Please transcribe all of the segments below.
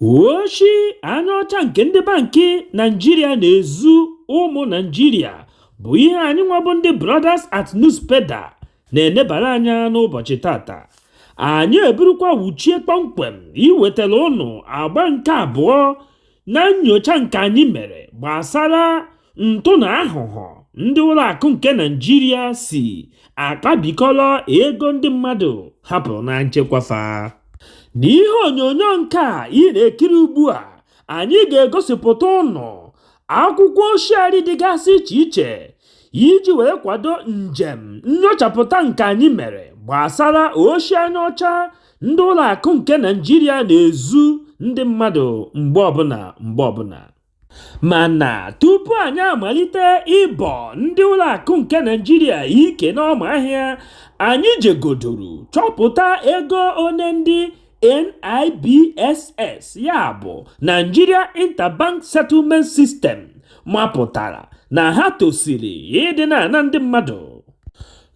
Oshi anya ọcha nke ndị bankị Naịjirịa na-ezu ụmụ Naịjirịa bụ ihe anyị nwa bụ ndị Brothers at Newspaper na-enebara anya n'ụbọchị tata. Anyị eburukwa wuchie kpọmkwem iwetara ụnụ agba nke abụọ na nnyocha nke anyị mere gbasara ntụ na aghụghọ ndị ụlọakụ nke Naịjirịa si akpabikọrọ ego ndị mmadụ hapụrụ na nchekwa fa. N'ihe onyonyo nke a ị na-ekiri ugbu a, anyị ga-egosipụta ụnụ akwụkwọ oshiari dịgasị iche iche iji were kwado njem nnyochapụta nke anyị mere gbasara oshi anya ọcha ndị ụlọakụ nke Naịjirịa na-ezu ndị mmadụ mgbe ọbụla mgbe ọbụla. Mana tupu anyị amalite ịbọ ndị ụlọakụ nke Naịjirịa ike n'ọma ahịa, anyị jegodoro chọpụta ego one ndị NIBSS, ya bụ Nigeria Interbank Settlement System, mapụtara na ha tosiri ịdị na-ana ndị mmadụ.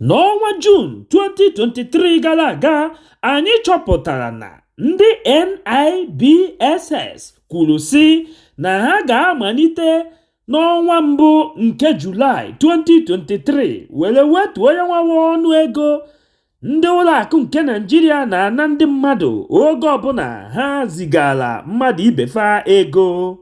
N'ọnwa Juun 2023 gara aga, anyị chọpụtara na ndị NIBSS kwuru sị na ha ga-amalite n'ọnwa mbụ nke Julaị 2023 were wetuo ya nwawa ọnụ ego ndị ụlọakụ nke Naịjirịa na-ana ndị mmadụ oge ọbụla ha zigara mmadụ ibe fa ego.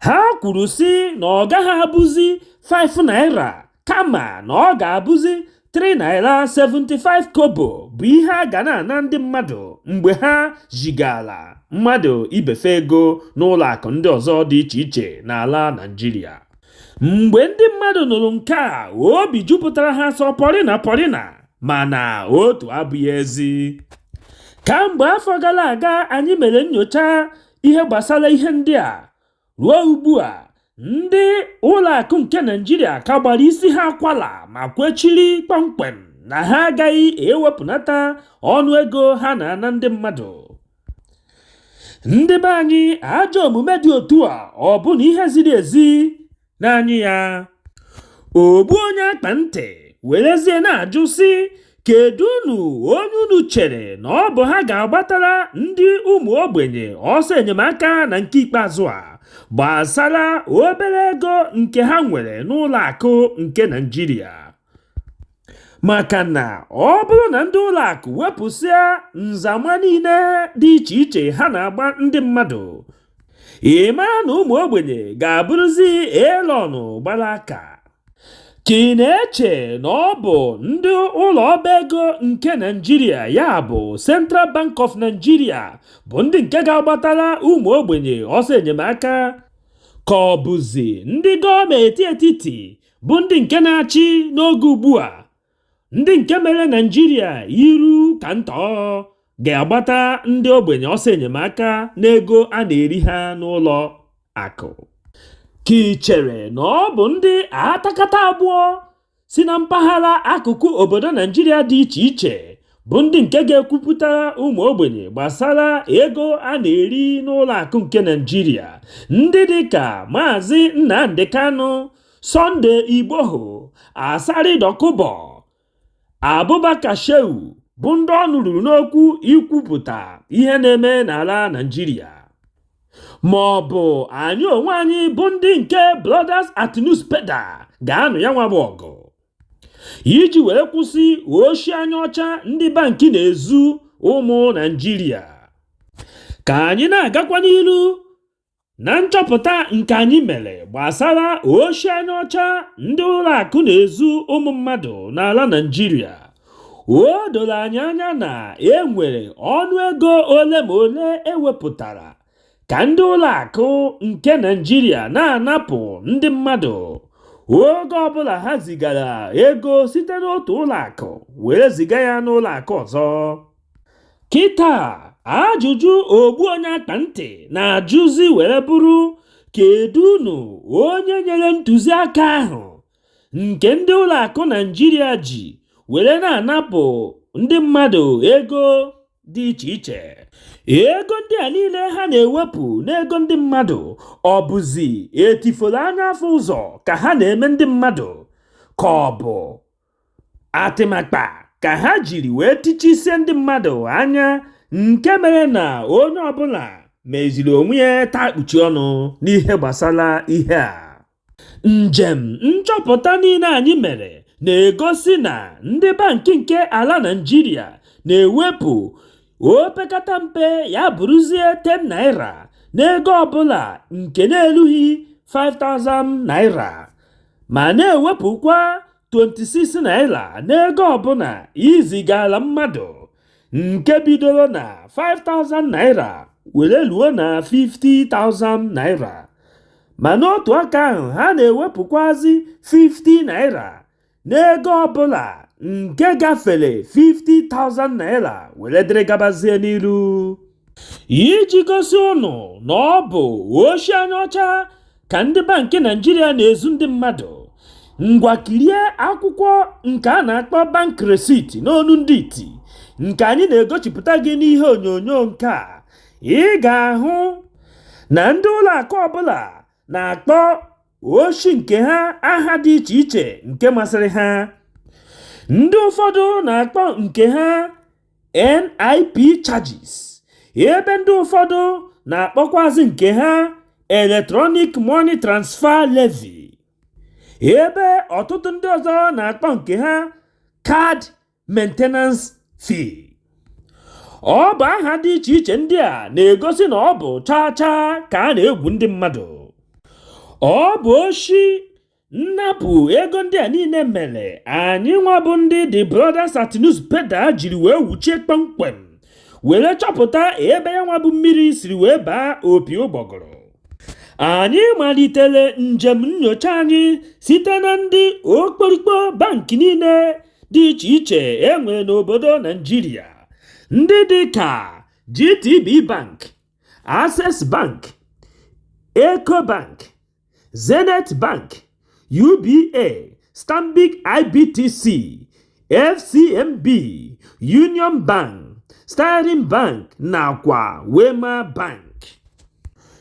Ha kwuru sị na ọ gaghị abụzi 5 naira, kama na ọ ga-abụzi 3 naira 75 kobo bụ ihe a ga na-ana ndị mmadụ mgbe ha zigara mmadụ ibefe ego n'ụlọakụ ndị ọzọ dị iche iche n'ala Naịjirịa. Mgbe ndị mmadụ nụrụ nke a, obi jupụtara ha sọ pọrịna pọrịna, mana otu abụghị ezi. Kamgbe afọ gara aga anyị mere nnyocha ihe gbasara ihe ndị a ruo ugbu a, ndị ụlọakụ nke Naịjirịa ka gbara isi ha akwala ma kwechiri kpọmkwem na ha agaghị ewepụnata ọnụego ha na-ana ndị mmadụ. Ndị be anyị, ajọ omume dị otu a ọ bụ na ihe ziri ezi n'anya ya? Ogbu onye akpa ntị werezie na-ajụ sị, kedu unu onye unu chere na ọ bụ ha ga-agbatara ndị ụmụ ogbenye ọsọ enyemaka na nke ikpeazụ a gbasara obere ego nke ha nwere n'ụlọ akụ nke Naịjirịa? Maka na ọ bụrụ na ndị ụlọ akụ wepụsịa nzama niile dị iche iche ha na-agba ndị mmadụ, ị mara na ụmụ ogbenye ga-abụrụzi elọn gbara aka. Ka ị na-eche na ọ bụ ndị ụlọ ọba ego nke Naịjirịa, ya bụ Central Bank of Nigeria, bụ ndị nke ga-agbatara ụmụ ogbenye ọsọ enyemaka, ka ọ bụzi ndị gọọmenti etiti bụ ndị nke na-achị n'oge ugbu a, ndị nke mere Naịjirịa iru ka ntọ, ga-agbata ndị ogbenye ọsọ enyemaka n'ego a na-eri ha n'ụlọ akụ? Ka ị chere na ọ bụ ndị atakata abụọ si na mpaghara akụkụ obodo Naịjirịa dị iche iche bụ ndị nke ga-ekwupụtara ụmụ ogbenye gbasara ego a na-eri n'ụlọ akụ nke Naịjirịa, ndị dịka Maazị Nnamdi Kanu, Sunday Igboho, Asari Dokubo, Abubakar Shehu, bụ ndị ọnụ ruru n'okwu ikwupụta ihe na-eme n'ala Naịjirịa, ma ọ bụ anyị onwe anyị bụ ndị nke Brothers at Newspaper ga-anụ ya nwa bụ ọgụ iji were kwụsị oshi anya ọcha ndị bankị na-ezu ụmụ Naịjirịa? Ka anyị na-agakwa n'ilu na nchọpụta nke anyị mere gbasara oshi anya ọcha ndị ụlọakụ na-ezu ụmụ mmadụ n'ala Naịjirịa, o doro anyị anya na e nwere ọnụego ole ma ole ewepụtara ka ndị ụlọakụ nke Naịjirịa na-anapụ ndị mmadụ oge ọbụla ha zigara ego site n'otu ụlọakụ were ziga ya n'ụlọakụ ọzọ. Kịta, ajụjụ ogbu onye akpa ntị na-ajụzi were bụrụ, kedu unu onye nyere ntụziaka ahụ nke ndị ụlọakụ Naịjirịa ji were na-anapụ ndị mmadụ ego dị iche iche? Ego ndị a niile ha na-ewepụ n'ego ndị mmadụ, ọ bụzi etiforo anya afọ ụzọ ka ha na-eme ndị mmadụ, ka ọ bụ atịmakpa ka ha jiri wee tichisie ndị mmadụ anya nke mere na onye ọbụla meziri onwe ya taa kpuchi ọnụ n'ihe gbasara ihe a. Njem nchọpụta niile anyị mere na-egosi na ndị bankị nke ala Naịjirịa na-ewepụ opekata mpe ya bụrụzie 10 naira n'ego ọbụla nke na-erughị 5000 naira, ma na-ewepụkwa 26 naira n'ego ọbụla izigara mmadụ nke bidoro na 5000 naira were ruo na 50,000 naira. Ma n'otu aka ahụ, ha na-ewepụkwazị 50 naira n'ego ọbụla nke gafere 50,000 naira were dịrị gabazie n'iru. Iji gosi ụnụ na ọ bụ oshi anya ọcha ka ndị bankị Naịjirịa na-ezu ndị mmadụ, ngwa, kirie akwụkwọ nke a na-akpọ bank receipt n'onu ndị iti nke anyị na-egosipụta gị n'ihe onyonyo nke a. Ị ga-ahụ na ndị ụlọakụ ọbụla na-akpọ oshi nke ha aha dị iche iche nke masịrị ha. Ndị ụfọdụ na-akpọ nke ha NIP charges, ebe ndị ụfọdụ na-akpọkwazị nke ha Electronic Money Transfer Levy, ebe ọtụtụ ndị ọzọ na-akpọ nke ha Card Maintenance Fee. Ọ bụ aha dị iche iche ndị a na-egosi na ọ bụ chaa chaa ka a na-egwu ndị mmadụ. Ọ bụ oshi nnapụ ego ndị a niile mere anyị nwa bụ ndị The Brothers at Newspaper jiri wee wuchie kpọmkwem were chọpụta ebe ya nwa bụ mmiri siri wee baa opi ụgbọgụrụ. Anyị malitere njem nyocha anyị site na ndị okporikpo bankị niile dị iche iche e nwere n'obodo Naịjirịa, ndị dị ka GTB Bank, Access Bank, Ecobank, Zenith Bank, UBA, Stanbic IBTC, FCMB, Union Bank, Sterling Bank nakwa Wema Bank.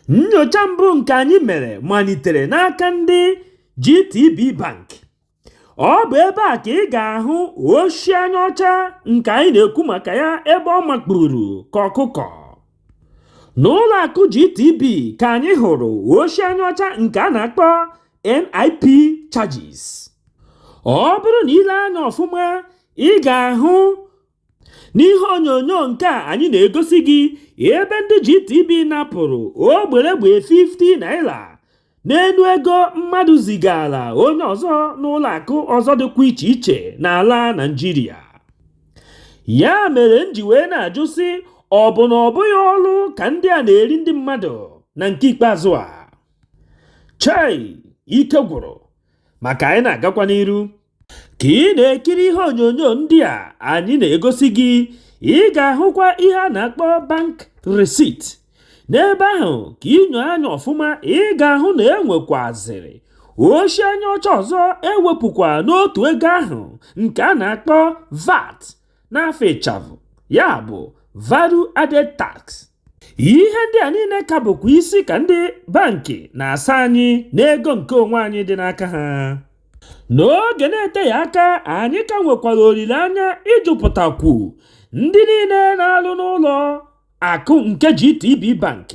Nyocha mbụ nke anyị mere malitere n'aka ndị GTB Bank. Ọ bụ ebe a ka ị ga-ahụ oshi anya ọcha nke anyị na-ekwu maka ya, ebe ọ makpuru ka ọkụkọ. N'ụlọ akụ GTB ka anyị hụrụ oshi anya ọcha nke a na-akpọ NIP charges. Ọ bụrụ na ile anya ọfụma, ị ga-ahụ n'ihe onyonyo nke a anyị na-egosi gị ebe ndị GTB napụrụ ogberegbe 50 naira n'elu ego mmadụ zigara onye ọzọ n'ụlọ akụ ọzọ dịkwa iche iche n'ala Naịjirịa. Ya mere m ji wee na-ajụ sị, ọ bụ na ọ bụghị ọrụ ka ndị a na-eri ndị mmadụ na nke ikpeazụ a? Chei, ike gwụrụ. Maka anyị na-agakwa n'iru, ka ị na-ekiri ihe onyonyo ndị a anyị na-egosi gị, ị ga-ahụkwa ihe a na-akpọ bank receipt. N'ebe ahụ ka inyo anya ọfụma, ị ga-ahụ na enwekwazịrị oshi anya ọcha ọzọ ewepụkwa n'otu ego ahụ nke a na-akpọ VAT n'afọ ịchafụ, ya bụ Value Added Tax. Ihe ndị a niile ka bụkwa isi ka ndị bankị na-asa anyị n'ego nke onwe anyị dị n'aka ha. N'oge na-eteghị aka, anyị ka nwekwara olileanya ịjụpụtakwu ndị niile na-alụ n'ụlọ akụ nke GTB Bank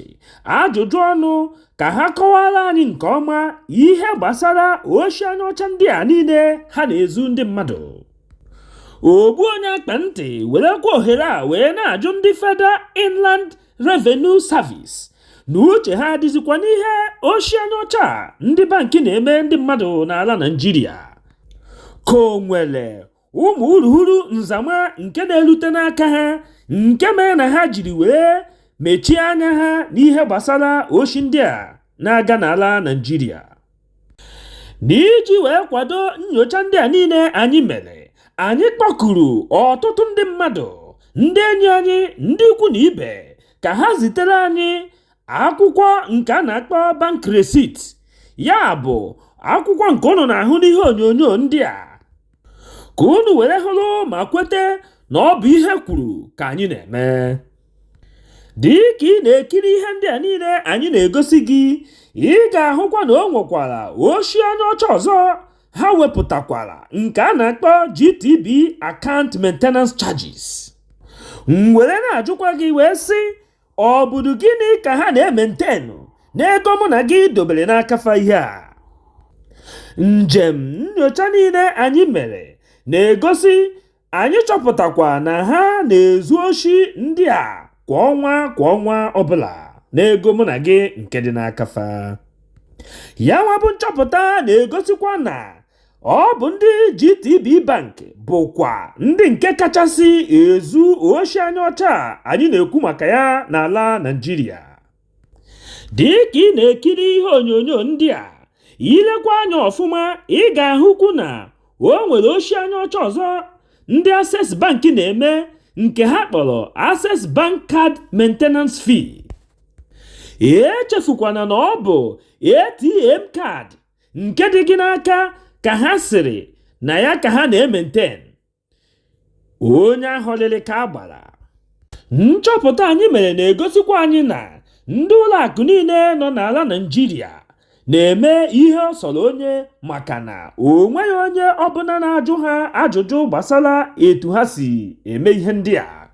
ajụjụ ọnụ ka ha kọwara anyị nke ọma ihe gbasara oshi anya ọcha ndị a niile ha na-ezu ndị mmadụ. Ogbu onye akpa ntị werekwa ohere a wee na-ajụ ndị Federal Inland Revenue Service na uche ha adịzikwa n'ihe oshi anya ọcha ndị bankị na-eme ndị mmadụ n'ala Naịjirịa, ka o nwere ụmụ urughuru nzama nke na-erute n'aka ha nke mere na ha jiri wee mechie anya ha n'ihe gbasara oshi ndị a na-aga n'ala Naịjirịa. N'iji wee kwado nyocha ndị a niile anyị mere, anyị kpọkuru ọtụtụ ndị mmadụ, ndị enyi anyị, ndị ikwu na ibe, ka ha zitere anyị akwụkwọ nke a na-akpọ bank receipt, ya bụ akwụkwọ nke unu na-ahụ n'ihe onyonyo ndị a, ka unu were hụrụ ma kwete na ọ bụ ihe kwuru ka anyị na-eme. Dị ka ị na-ekiri ihe ndị a niile anyị na-egosi gị, ị ga-ahụkwa na o nwekwara oshi anya ọcha ọzọ ha wepụtakwara nke a na-akpọ GTB Account Maintenance Charges. M were na-ajụkwa gị wee sị Ọ bụdụ gịnị ka ha na-emaintainụ n'ego mụ na gị dobere n'aka fa ihe a? Njem nnyocha niile anyị mere na-egosi anyị chọpụtakwa na ha na-ezu oshi ndị a kwa ọnwa kwa ọnwa ọbụla n'ego mụ na gị nke dị n'aka fa. Ya nwa bụ nchọpụta na-egosikwa na ọ bụ ndị GTB Bank bụkwa ndị nke kachasị ezu oshi anya ọcha anyị na-ekwu maka ya n'ala Naịjirịa. Dị ka ị na-ekiri ihe onyonyo ndị a, ilekwa anya ọfụma, ị ga-ahụkwu na o nwere oshi anya ọcha ọzọ ndị Access Bank na-eme nke ha kpọrọ Access Bank Card Maintenance Fee. Echefukwana na ọ bụ ATM card nke dị gị n'aka ka ha sịrị na ya ka ha na-emaintain. Onye ahọlịlị ka a gbara. Nchọpụta anyị mere na-egosikwa anyị na ndị ụlọakụ niile nọ n'ala Naịjirịa na-eme ihe ọ sọrọ onye, maka na o nweghị onye ọbụla na-ajụ ha ajụjụ gbasara etu ha si eme ihe ndị a.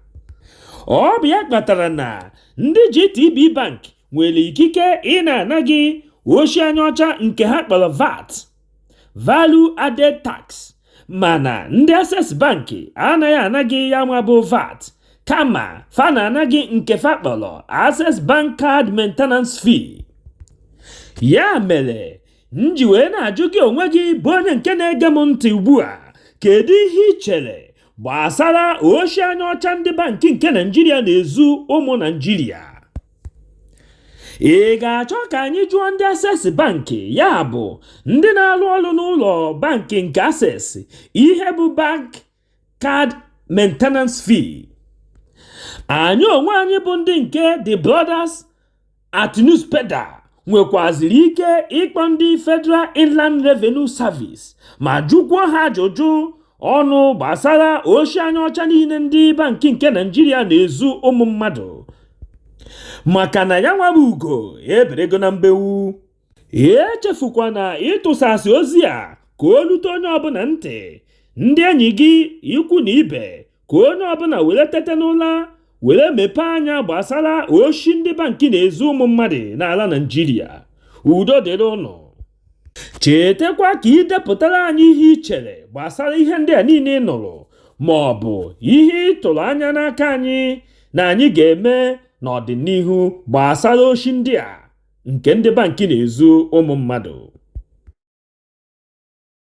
Ọ bụ ya kpatara na ndị GTB Bank nwere ikike ị na-ana gị oshi anya ọcha nke ha kpọrọ VAT, Value Added Tax, mana ndị Access Bank anaghị ana gị ya nwa bụ VAT, kama fa na-ana gị nke fa kpọrọ Access Bank Card Maintenance Fee. Ya mere m ji wee na-ajụ gị onwe gị bụ onye nke na-ege m ntị ugbu a, kedu ihe ị chere gbasara oshi anya ọcha ndị bankị nke Naịjirịa na-ezu ụmụ Naịjirịa? Ị ga-achọ ka anyị jụọ ndị Access Bank, ya bụ ndị na-alụ ọrụ n'ụlọ bankị nke Access, ihe bụ bank card maintenance fee? Anyị onwe anyị bụ ndị nke The Brothers at Newspaper nwekwaziri ike ịkpọ ndị Federal Inland Revenue Service ma jụkwuo ha ajụjụ ọnụ gbasara oshi anya ọcha niile ndị bankị nke Naịjirịa na-ezu ụmụ mmadụ, maka na ya nwa bụ ugo eberego na mbewu. Echefukwana ịtụsasị ozi a ka o lute onye ọbụla ntị, ndị enyi gị, ikwu na ibe, ka onye ọbụla were tete n'ụla were mepee anya gbasara oshi ndị bankị na-ezu ụmụ mmadụ n'ala Naịjirịa. Udo dịrị ụnụ. Chetakwa ka ị depụtara anyị ihe ị chere gbasara ihe ndị a niile ị nụrụ, ma ọ bụ ihe ị tụrụ anya n'aka anyị na anyị ga-eme n'ọdịnihu gbasara oshi ndị a nke ndị bankị na-ezu ụmụ mmadụ.